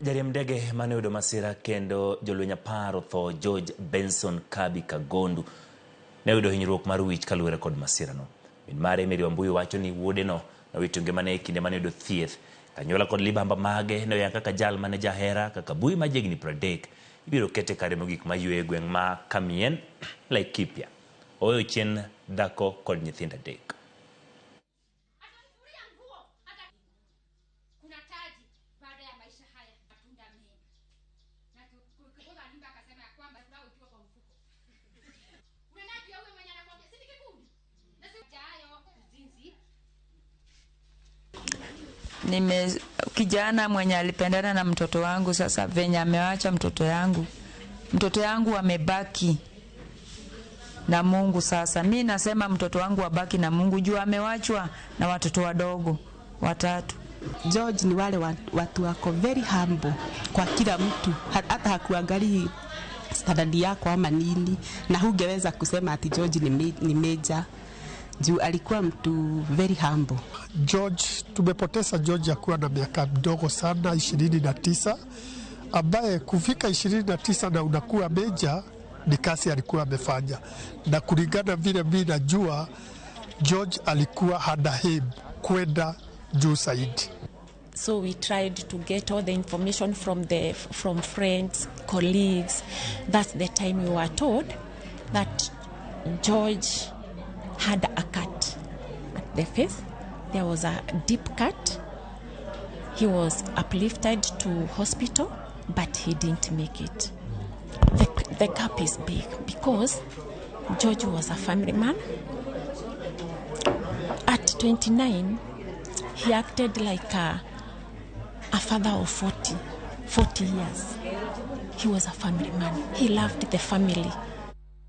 Jariemb ndege mane oyudo masira kendo jolweny 10 otho George Benson Kabi Kagondu ne oyudo hinyruok mar wich kaluwore kod masirano. Min mare Mary Wambui wacho ni wuodeno nowito ngimane e kinde mane oyudo thieth. Kanyuola kod libamba mage ne oyang kaka jal mane jahera kaka bui ma jahigni 30 ibiro kete kare mogik mayueyo e gweng' ma Kamien, Laikipia. Oweyo chien dhako kod nyithindo 3. Nime kijana mwenye alipendana na mtoto wangu, sasa venye amewacha mtoto yangu amebaki na Mungu. Sasa mi nasema mtoto wangu abaki na Mungu juu amewachwa na watoto wadogo 3. George ni wale watu wako very humble kwa kila mtu, hata hakuangalii standard yako ama nini, na hungeweza kusema ati George ni major juu alikuwa mtu very humble. George, tumepoteza George akiwa na miaka mdogo sana, 29, ambaye kufika 29 na unakuwa major ni kazi alikuwa amefanya. Na kulingana vile mimi najua, George alikuwa hana aim kwenda juu zaidi. So we tried to get all the information from friends, colleagues. That's the time we were told that George had a cut at the face. There was a deep cut. He was uplifted to hospital, but he didn't make it. The gap is big because George was a family man. At 29, he acted like a father of 40 years. He was a family man. He loved the family.